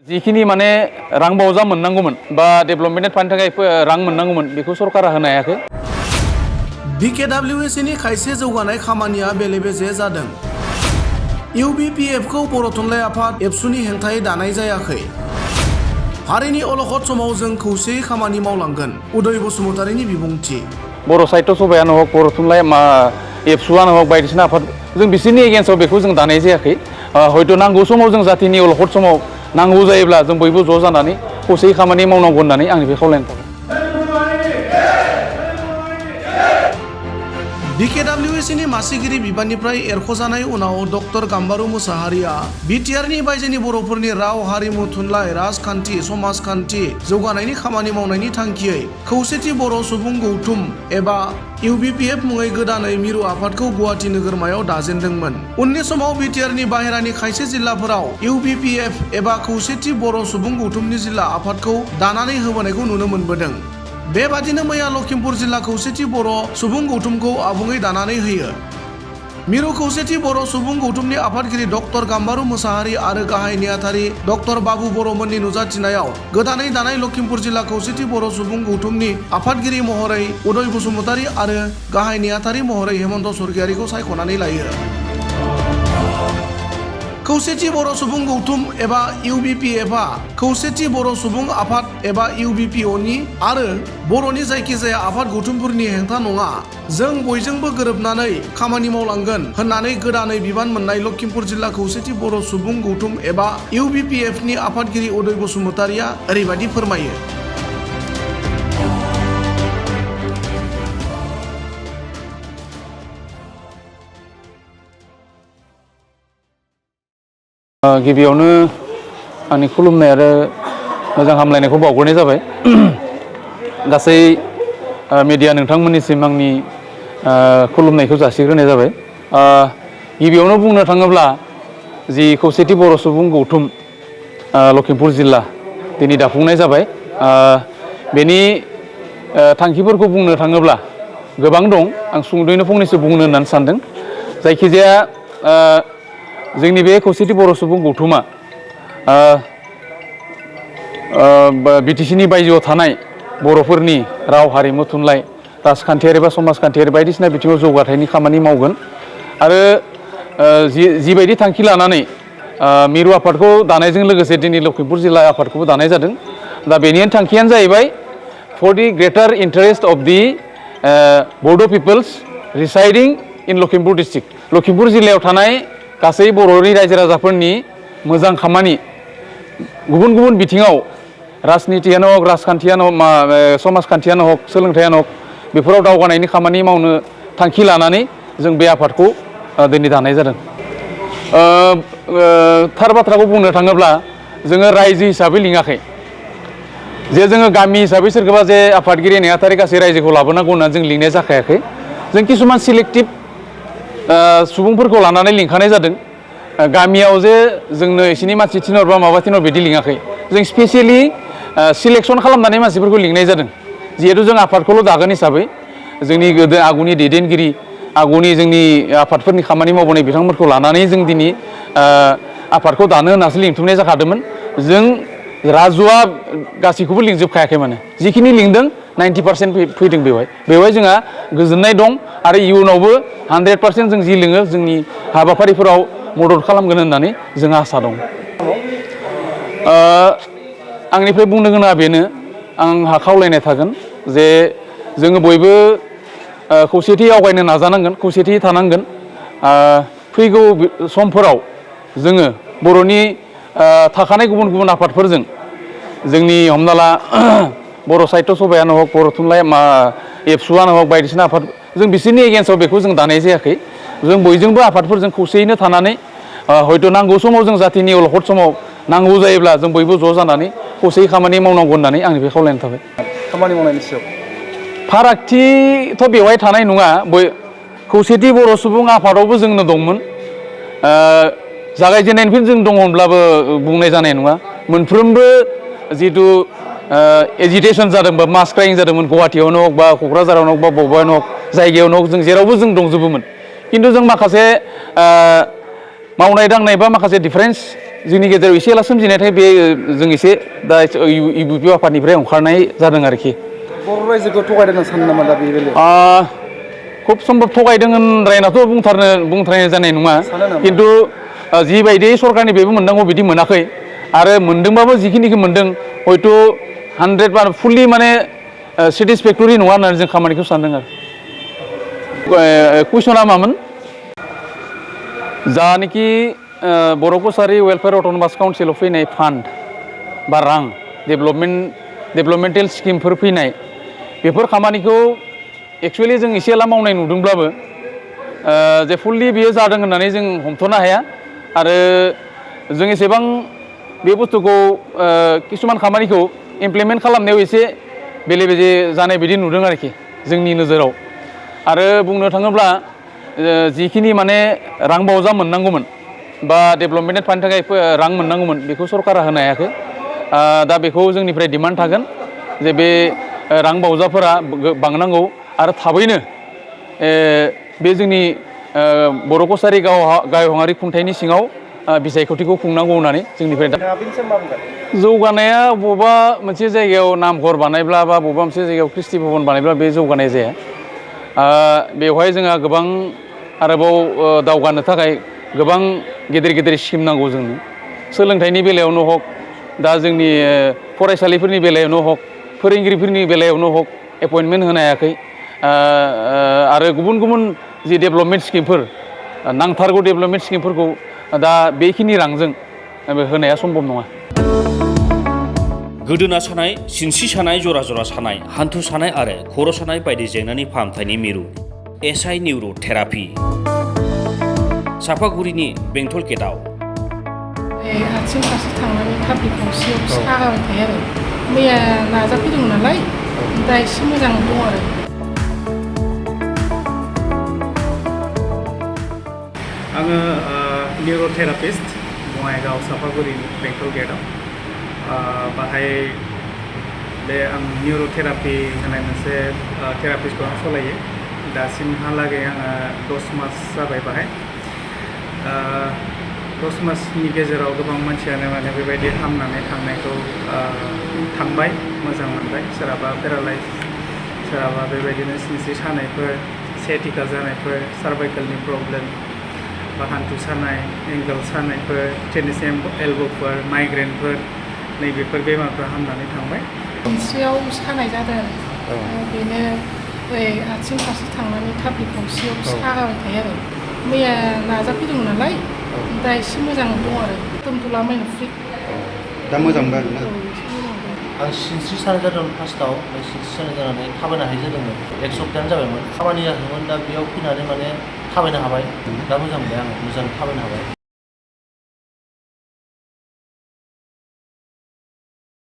जिखिनि माने रां बावजा मोननांगौमोन बा डेभेलपमेन्ट फान्डनि थाखाय रां मोननांगौमोन बेखौ सरकारा होनो हायाखै। BKWSनि खायसे जौगानाय खामानिया बेले-बेजे जादों। UBPFखौ बर' थुनलाइ आफाद एबसुनि हेंथायै दानाय जायाखै। हारिनि अलखद समाव जों खौसेयै खामानि मावलांगोन। उदय बसुमतारीनि बिबुंथि। बर' साहित्य सभायानो हक, बर' थुनलाइ एबसुआनो हक, बायदिसिना आफाद जों बिसोरनि एगेन्स्टआव बेखौ जों दानाय जायाखै। हयथ' नांगौ समाव जों जातिनि अलखद समाव नांगौ जायोब्ला जों बयबो ज' जानानै खौसेयै खामानि मावनांगौ होननानै आंनि बे खावलायनाय थाबाय। BKWSनि मासिगिरि बिबाननिफ्राय एरख'जानाय उनाव डक्टर गाम्बारु मोसाहारिया बिटिआरनि बायजोनि बर'फोरनि राव, हारिमु, थुनलाइ, राजखान्थि, समाजखान्थि जौगानायनि खामानि मावनायनि थांखियै खौसेथि बर' सुबुं गौथुम एबा UBPF मुङै गोदानै मिरु आफादखौ गुवाहाटि नोगोरमायाव दाजेनदोंमोन। उननि समाव बिटिआरनि बाहेरानि खायसे जिल्लाफोराव UBPF एबा खौसेथि बर' सुबुं गौथुमनि जिल्ला आफादखौ दानानै होबोनायखौ नुनो मोनबोदों। बेबादिनो मैया लखिमपुर जिल्ला खौसेथि बर' सुबुं गौथुमखौ आबुङै दानानै होयो। मिरु खौसेथि बर' सुबुं गौथुमनि आफादगिरि डक्टर गाम्बारु मोसाहारि आरो गाहाय नेहाथारि डक्टर बाबु बर'मोननि नुजाथिनायाव गोदानै दानाय लखिमपुर जिल्ला खौसेथि बर' सुबुं गौथुमनि आफादगिरि महरै उदय बसुमतारी आरो गाहाय नेहाथारि महरै हेमन्त सरगियारिखौ सायख'नानै लायो। खौसेथि बर' सुबुं गौथुम एबा UBPFआ खौसेथि बर' सुबुं आफाद एबा UBPOनि आरो बर'नि जायखिजाया आफाद गौथुमफोरनि हेंथा नङा। जों बयजोंबो गोरोबनानै खामानि मावलांगोन होननानै गोदानै बिबान मोननाय लखिमपुर जिल्ला खौसेथि बर' सुबुं गौथुम एबा UBPFनि आफादगिरि उदय बसुमतारीया ओरैबायदि फोरमायो। गिबियावनो आंनि खुलुमनाय आरो मोजां हामलायनायखौ बावग्रोनाय जाबाय। गासै मिडिया नोंथांमोननिसिम आंनि खुलुमनायखौ जासिग्रोनाय जाबाय। गिबियावनो बुंनो थाङोब्ला जि खौसेथि बर' सुबुं गौथुम लखिमपुर जिल्ला दिनै दाफुंनाय जाबाय। बेनि थांखिफोरखौ बुंनो थाङोब्ला गोबां दं। आं सुंद'यैनो फंनैसो बुंनो होननानै सानदों। जायखिजाया जोंनि बे खौसेथि बर' सुबुं गौथुमा बिटिसिनि बायजोआव थानाय बर'फोरनि राव, हारिमु, थुनलाइ, राजखान्थियारि बा समाजखान्थियारि बायदिसिना बिथिङाव जौगाथायनि खामानि मावगोन आरो जिबायदि थांखि लानानै मिरु आफादखौ दानायजों लोगोसे दिनै लखिमपुर जिल्ला आफादखौबो दानाय जादों। दा बेनि थांखियानो जाहैबाय for the greater interest of the Bodo' peoples residing in Lakhimpur district. Lakhimpur जिल्लायाव थानाय गासै बर'नि रायजो राजाफोरनि मोजां खामानि गुबुन गुबुन बिथिङाव राजनितियानो हक, राजखान्थियानो हक, समाजखान्थियानो हक, सोलोंथायानो हक बेफोराव दावगानायनि खामानि मावनो थांखि लानानै जों बे आफादखौ दिनै दानाय जादों। थार बाथ्राखौ बुंनो थाङोब्ला जोङो रायजो हिसाबै लिङाखै। जे जोङो गामि हिसाबै सोरखौबा जे आफादगिरि नेहाथारि गासै रायजोखौ लाबोनांगौ होननानै जों लिंनाय जाखायाखै। जों किसुमान सिलेक्टिभ सुबुंफोरखौ लानानै लिंखानाय जादों। गामियाव जे जोंनो एसेनि मानसि थिनहर बा माबा थिनहर बिदि लिङाखै। जों स्पेसियेलि सिलेक्सन खालामनानै मानसिफोरखौ लिंनाय जादों। जिहेथु जों आफादखौल' दागोन हिसाबै जोंनि गोदो आगुनि दैदेनगिरि, आगुनि जोंनि आफादफोरनि खामानि मावबोनाय बिथांमोनखौ लानानै जों दिनै आफादखौ दानो होननासो लिंथुमनाय जाखादोंमोन। जों राजुआ गासैखौबो लिंजोबखायाखै माने जिखिनि लिंदों 90% फैदों बेवहाय जोंहा गोजोननाय दं आरो इयुनावबो 100% जों जि लिङो जोंनि हाबाफारिफोराव मदद खालामगोन होननानै जोंहा आसा दं। आंनिफ्राय बुंनो गोनाङा बेनो, आंहा खावलायनाय थागोन जे जोङो बयबो खौसेथि आवगायनो नाजानांगोन, खौसेथि थानांगोन। फैगौ समफोराव जोङो बर'नि थाखानाय गुबुन गुबुन आफादफोरजों जोंनि हमना ला बर' साहित्य सभायानो हक, बर' थुनलाइ एबसुआनो हक, बायदिसिना आफाद जों बिसोरनि एगेन्स्टआव बेखौ जों दानाय जायाखै। जों बयजोंबो आफादफोरजों खौसेयैनो थानानै हयथ' नांगौ समाव जों जातिनि अलखद समाव नांगौ जायोब्ला जों बयबो ज' जानानै खौसेयै खामानि मावनांगौ होननानै आंनि बे खावलायनाय थाबाय। खामानि मावनायनि सायाव फारागथिथ' बेवहाय थानाय नङा। खौसेथि बर' सुबुं आफादावबो जोंनो दंमोन। जागायजेननायनिफ्राय जों दङ होनब्लाबो बुंनाय जानाय नङा। मोनफ्रोमबो जिथु एजिटेसन जादोंबा मास क्राइं जादोंमोन गुवाहाटियावनो हक बा क'क्राझारावनो हक बा बबेबानो हक जायगायावनो हक जों जेरावबो जों दंजोबोमोन। खिन्थु जों माखासे मावनाय दांनाय बा माखासे डिफारेन्स जोंनि गेजेराव एसे एला सोमजिनायथाय बे जों एसे दा इउपिपिअ आफादनिफ्राय ओंखारनाय जादों आरोखि। बर' रायजोखौ थगायदों होनना सानो नामा दा बे बेलायाव? खुब सम्भब थगायदों होनद्रायनाथ' बुंथारनाय जानाय नङा, सानो नामा? खिन्थु जिबायदि सरकारनिफ्रायबो मोननांगौ बिदि मोनाखै आरो मोनदोंबाबो जिखिनिखौ मोनदों हयथ' 100 फुलि माने सेटिसफेक्टरि नङा होननानै जों खामानिखौ सानदों आरो। कुइसना मामोन? जानाखि बर' कसारि वेलफेयार अट'नमास काउन्सिलाव फैनाय फान्ड बा रां डेभेलपमेन्टेल स्किमफोर फैनाय बेफोर खामानिखौ एक्सुवेलि जों एसे एला मावनाय नुदोंब्लाबो जे फुललि बियो जादों होननानै जों हमथ'नो हाया आरो जों एसेबां बे बुस्थुखौ किसुमान खामानिखौ इमप्लिमेन्ट खालामनायाव एसे बेले बेजे जानाय बायदि नुदों आरोखि जोंनि नोजोराव। आरो बुंनो थाङोब्ला जिखिनि माने रां बावजा मोननांगौमोन बा डेभेलपमेन्ट फान्डनि थाखाय रां मोननांगौमोन बेखौ सरकारा होनो हायाखै। दा बेखौ जोंनिफ्राय डिमान्ड थागोन जे बे रां बावजाफोरा बांनांगौ आरो थाबैनो बे जोंनि बर' कसारि गावहाङारि खुंथाइनि सिङाव बिसायख'थिखौ खुंनांगौ होननानै जोंनिफ्राय जौगानाया बबेबा मोनसे जायगायाव नामघर बानायब्ला बा बबेबा मोनसे जायगायाव ख्रिस्टि भबन बानायब्ला बे जौगानाय जाया। बेवहाय जोंहा गोबां आरोबाव दावगानो थाखाय गोबां गेदेर गेदेर स्किम नांगौ जोंनो। सोलोंथाइनि बेलायावनो हक, दा जोंनि फरायसालिफोरनि बेलायावनो हक, फोरोंगिरिफोरनि बेलायावनो हक एपइन्टमेन्ट होनो हायाखै। आरो गुबुन गुबुन जि डेभेलपमेन्ट स्किमफोर नांथारगौ डेभेलपमेन्ट स्किमफोरखौ दा बेखिनि रांजों होनाया सम्भब नङा। गोदोना सानाय, सिनस्रि सानाय, जरा जरा सानाय, हान्थु सानाय आरो खर' सानाय बायदि जेंनानि फाहामथायनि मिरु SI निउर' थेरापि सापागुरिनि बेंटल गेटआव। आथिं फारसे थांनानै थाब्लिक गंसेयाव सागाबाय थायो आरो मैया नाजाफैदोंमोन नालाय दा एसे मोजां दं आरो। आङो निउर'थेरापिस्ट बङाइगाव सापागुरि बेंटल गेटआव बाहाय बे आं निउर'थेरापि होनाय मोनसे थेरापिस्टखौ आं सालायो। दासिमहालागै आङो 10 मास जाबाय बाहाय। 10 मासनि गेजेराव गोबां मानसियानो माने बेबायदि हामनानै थांनायखौ थांबाय, मोजां मोनबाय। सोरहाबा पेरालाइज, सोरहाबा बेबायदिनो सिनस्रि सानायफोर, सेटिका जानायफोर, सार्भाइकेलनि प्रब्लेम बा हान्थु सानाय, एंगल सानायफोर, टेनिस एल्ब'फोर, माइग्रेनफोर नैबेफोर बेमारफ्रा हामनानै थांबाय। सिनस्रियाव सानाय जादों आरो बेनो आथिं फारसे थांनानै थाब्लिक गंसेयाव सागाबाय थायो आरो मैया नाजाफैदोंमोन नालाय दा एसे मोजां दं आरो दोनथ'ला माइनो फ्रि। दा मोजां मोनबाय आरोना? आं सिनस्रि सानाय जादोंमोन फार्स्टआव, ओमफ्राय सिनस्रि सानाय जानानै थाबायनो हायि जादोंमोन। 1 सप्तायानो जाबायमोन। खामानि जादोंमोन, दा बेयाव फैनानै माने थाबायनो हाबाय। दा मोजां मोनबाय आङो, मोजां थाबायनो हाबाय।